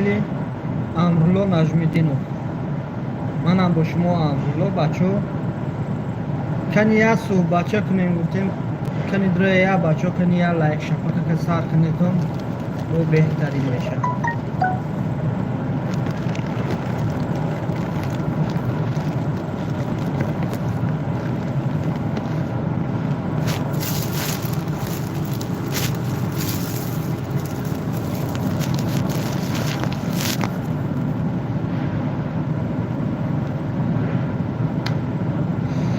Канали Амрулло Нажмиддинов. Манам бо шумо Амрулло. Бачо, кани як суҳбатча кунем, гуфтем. Кани дроя я, бачо, кани я лайк шапакака сар кунетон, бо беҳтарин мешавад.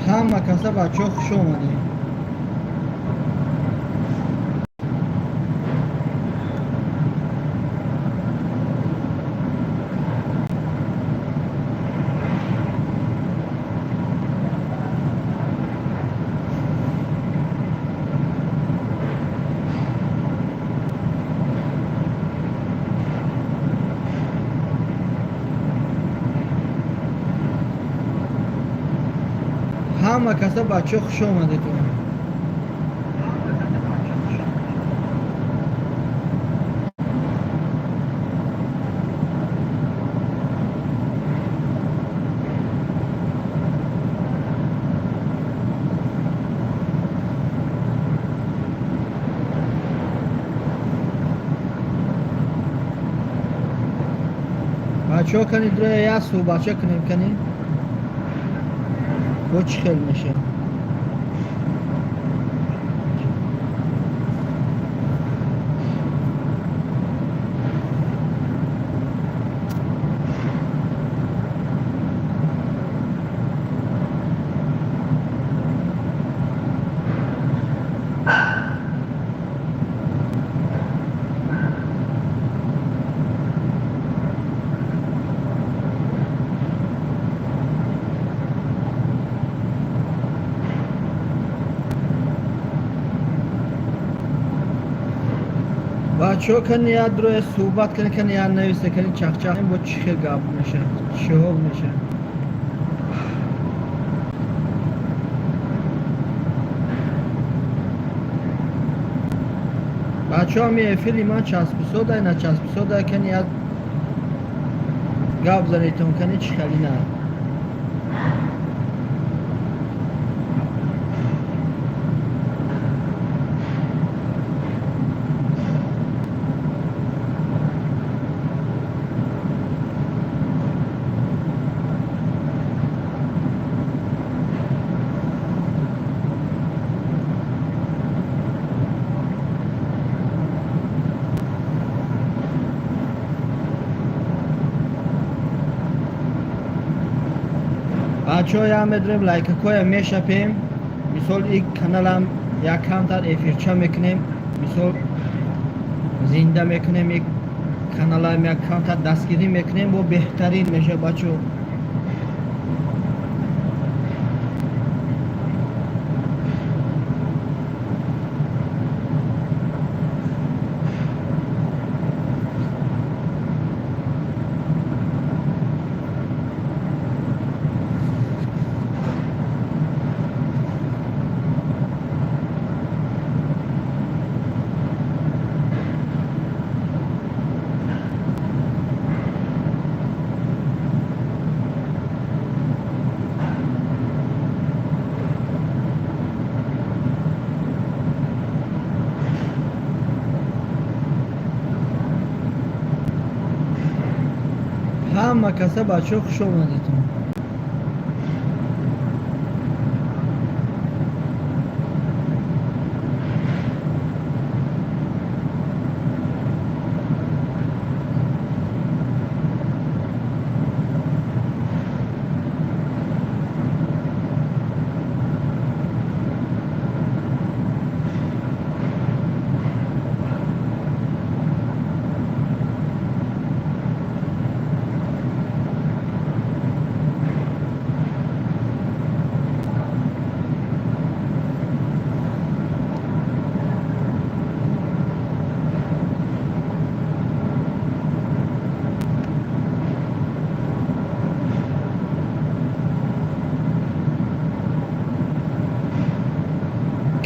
Ҳама каса, бачаҳо, хуш омадед. Ҳама каса, бачаҳо, хуш омадедон. Бачаҳо, кани дроя як суҳбатча кунем, кани бо чӣ хел мешавад. Бачаҳо, кани як дроя суҳбат кани, кани як нависа, кани чахчах, бо чӣ хел гап мешавад, чиҳо мешавад. Бачаҳо, ами эфири ман часписодай, начасписодай, кани як гап занетон, кани чӣ хели на. Бачаҳо, як медорем, лайкакоя мешапем. Мисол, и каналам як камтар эфирча мекунем, мисол, зинда мекунем, и каналам як камтар дастгирӣ мекунем, бо беҳтарин меша, бачаҳо. Ҳама каса, бачаҳо, хуш омадедон.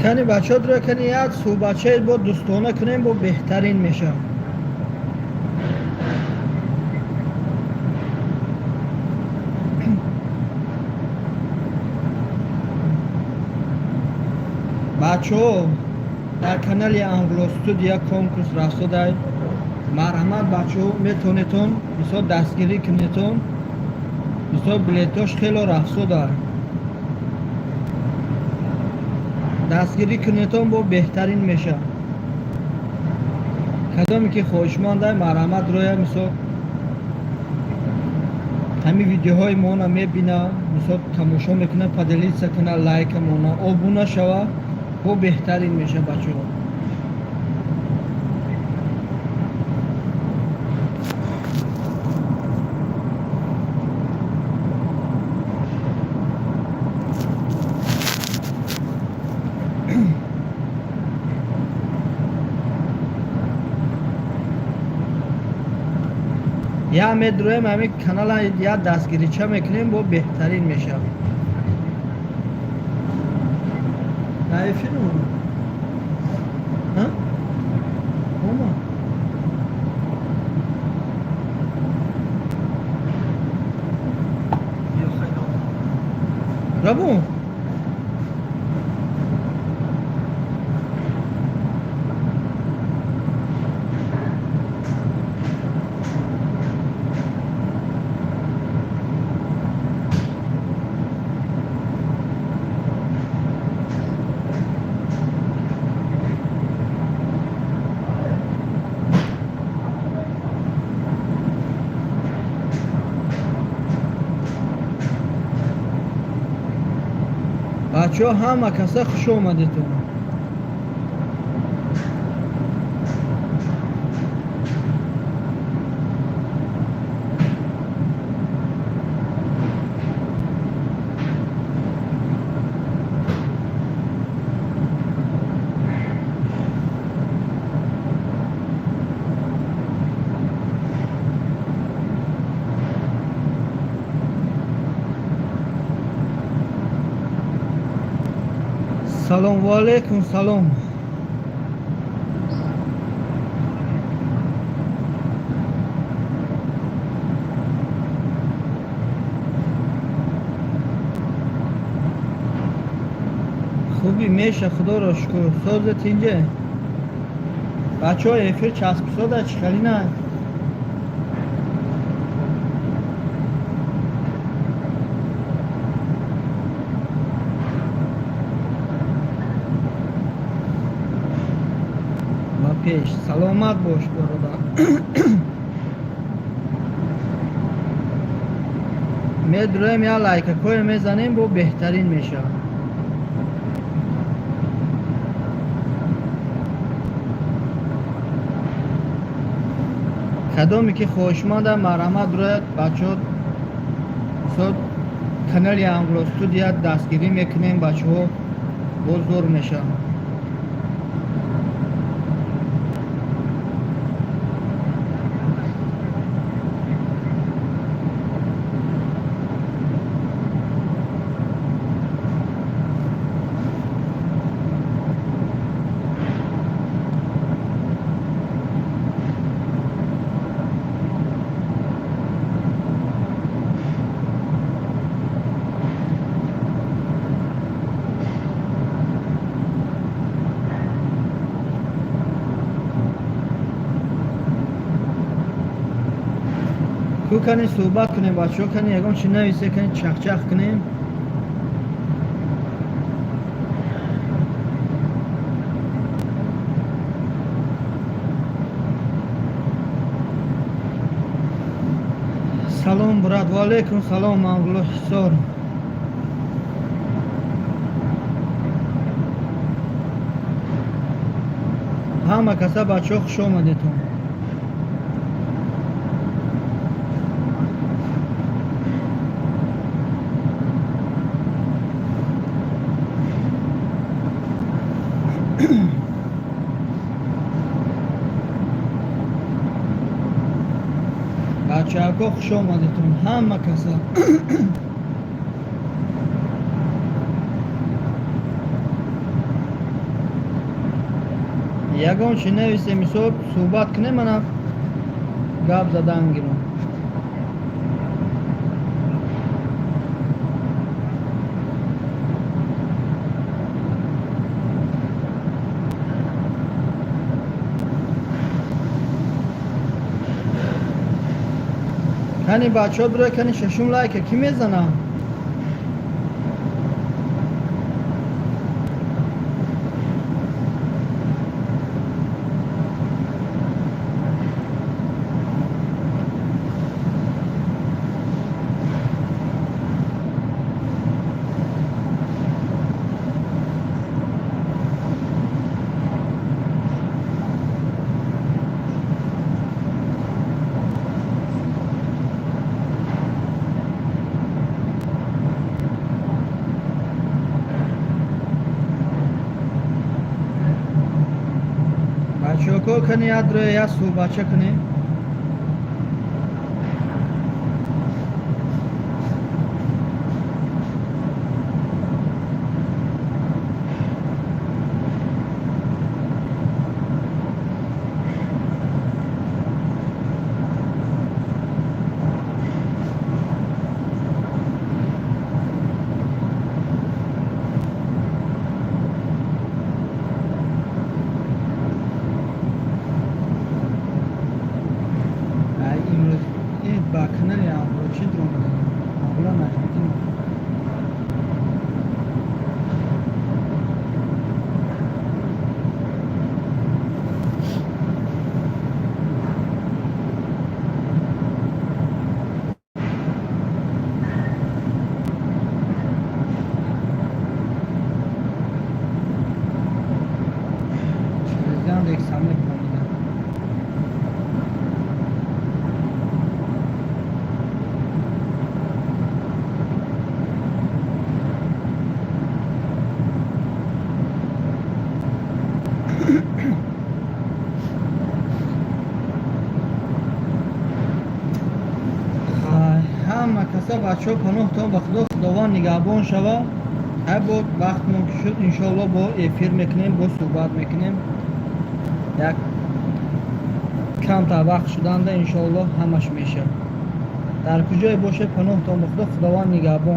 Кани, бачаҳо, дро кани як суҳбатчаи бо дӯстона кунем, бо беҳтарин мешавад. Бачаҳо, дар канали Англо Студия конкурс рафтодай. Марҳамат, бачаҳо, метавонетон мисол дастгирӣ кунетон. Мисол, билетош хело рафтода. Дастгирӣ кунетон, бо беҳтарин мешавад. Кадоме ки хоҳишмандай, марҳамат, роя. Мисол, ҳамин видеоҳои моона мебина, мисол, тамошо мекуна, поделиться куна, лайка мона, обуна шава, бо беҳтарин меша, бачаҳо. Я медроем, ҳамин канала я дастгирича мекунем, бо беҳтарин мешавад. Дар эфир ҳа? Ома. Рабу. Бачаҳо, ҳама каса хуш омадетон. Салом, ва алайкум салом. Хуби меша, худоро шукр. Созет инҷа. Бачаҳо, эфир часписода, чӣ хелӣ на? Ба пеш, саломат бош, бародар. Медроем, я лайкакое мезанем, бо беҳтарин мешавад. Кадоме ки хоҳишманда, марҳамат, рояд, бачаҳо. Со канали Англо Студия дастгирӣ мекунем, бачаҳо, боз зор мешавад. Ку кани суҳбат кунем, бачаҳо, кани ягон чи нависе, кани чахчах кунем. Салом, брат. Ва алайкум салом, Мавло Ҳисор. Ҳама каса, бачаҳо, хуш омадетон. Бачаҳако, хуш омадетон ҳама каса. Ягон чи нависе, мисол, суҳбат кунем, мана гап задан гирам. Кани, бачаҳо, бирои, кани, шашум лайка кӣ мезана? Бачаҳо, ко, кани, як дроя, як суҳбатча кунем. Ай, имрӯз ба канали Аброчи дуромадем, Абула Наҷмиддин. Через Яндекс мефаҳмидам. Ҳама каса, бачаҳо, паноҳтон ба Худо, Худованд нигаҳбон шава. Ҳай, бо вақтмон ки шуд, иншоалло, бо эфир мекунем, бо суҳбат мекунем. Як камтар вақт шуданда, иншоалло, ҳамаш мешавад. Дар куҷое бошед, паноҳтон ба Худо, Худованд нигаҳбон.